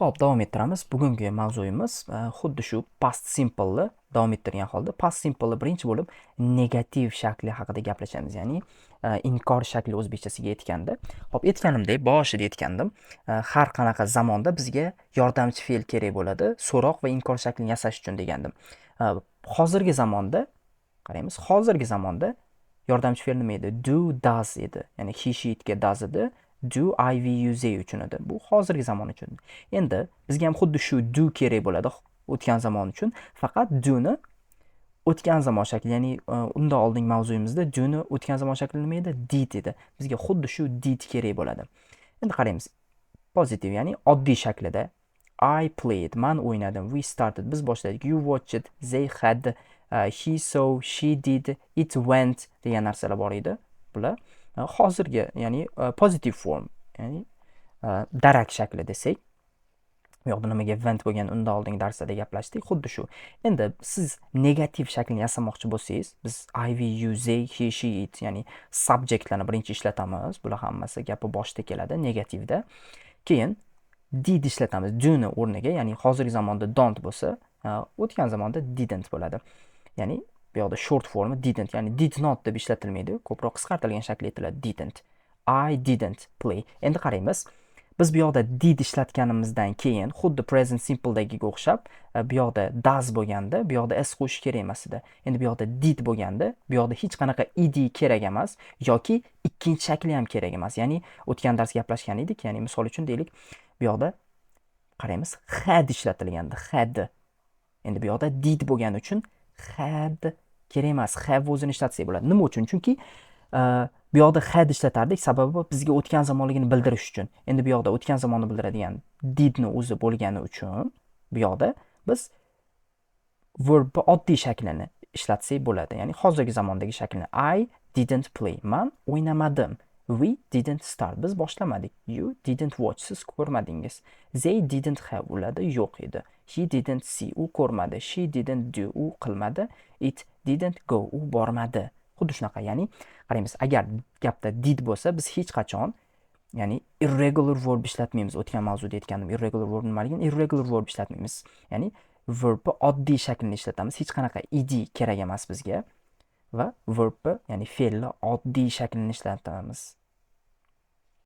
Xo'p, davom ettiramiz. Bugungi mavzuyimiz xuddi shu past simple'ni davom ettirgan holda past simple'ni birinchi bo'lib negativ shakli haqida gaplashamiz, ya'ni inkor shakli o'zbekchasiga aytganda. Xo'p, aytganimdek, boshida aytgandim, har qanaqa zamonda bizga yordamchi fe'l kerak bo'ladi, so'roq va inkor shaklini yasash uchun degandim. Hozirgi zamonda qaraymiz, hozirgi zamonda yordamchi fe'l nima edi? Do, does edi. Ya'ni he, she, itga does edi. Do, I, we, you, they uchun edi. Bu hozirgi zamon uchun. Endi bizga ham xuddi shu do kerak bo'ladi o'tgan zamon uchun. Faqat do ni o'tgan zamon shakli, ya'ni undan oldingi mavzuyimizda do ni o'tgan zamon shakli nima edi? Did edi. Bizga xuddi shu did kerak bo'ladi. Endi qaraymiz. Pozitiv, ya'ni oddiy shaklida I played, man o'ynadim, we started, biz boshladik, you watched, they had, he saw, she did, it went degan narsalar bor edi. Bular hozirgi, ya'ni positive form, ya'ni darak shakli desak. Bu yoqda nimaga went bo'lgan, undan oldingi darslarda gaplashdik, xuddi shu. Endi siz negativ shaklini yasamoqchi bo'lsangiz, biz I, we, you, they, he, she, it, ya'ni subjectlarni birinchi ishlatamiz. Bular hammasi gapi boshida keladi negativda. Keyin did ishlatamiz do ni o'rniga, ya'ni hozirgi zamonda don't bo'lsa, o'tgan zamonda didn't bo'ladi. Ya'ni bu yoqda short formi didn't, ya'ni did not deb ishlatilmaydi, ko'proq qisqartirilgan shakli aytiladi didn't. I didn't play. Endi qaraymiz. Biz bu yoqda did ishlatganimizdan keyin xuddi present simpledagiga o'xshab bu yoqda does bo'lganda, bu yoqda s qo'shish kerak emas edi. Endi bu yoqda did bo'lganda, bu yoqda hech qanaqa ed kerak emas yoki ikkinchi shakli ham kerak emas. Ya'ni o'tgan dars gaplashgan edik, ya'ni misol uchun deylik, bu yoqda qaraymiz, had ishlatilganda had. Endi bu yoqda did bo'lgani uchun had kerak emas, have o'zini ishlatsak bo'ladi. Nima uchun? Chunki bu yoqda had ishlatardik, sababi bizga o'tgan zamonligini bildirish uchun. Endi bu yoqda o'tgan zamonni bildiradigan didni o'zi bo'lgani uchun bu yoqda biz verbni oddiy shaklini ishlatsak bo'ladi, ya'ni hozirgi zamondagi shaklini. I didn't play, man o'ynamadim. We didn't start, biz boshlamadik. You didn't watch, siz ko'rmadingiz. They didn't have, ularda yo'q edi. He didn't see, u ko'rmadi. She didn't do, u qilmadi. It didn't go, u bormadi. Xuddi shunaqa, ya'ni qaraymiz, agar gapda did bo'lsa, biz hech qachon, ya'ni irregular verb ishlatmaymiz. O'tgan mavzuda aytgandim irregular verb nimaligini. Irregular verb ishlatmaymiz, ya'ni verbni oddiy shaklini ishlatamiz, hech qanaqa ed kerak emas bizga va verbni, ya'ni fe'lni oddiy shaklini ishlatamiz.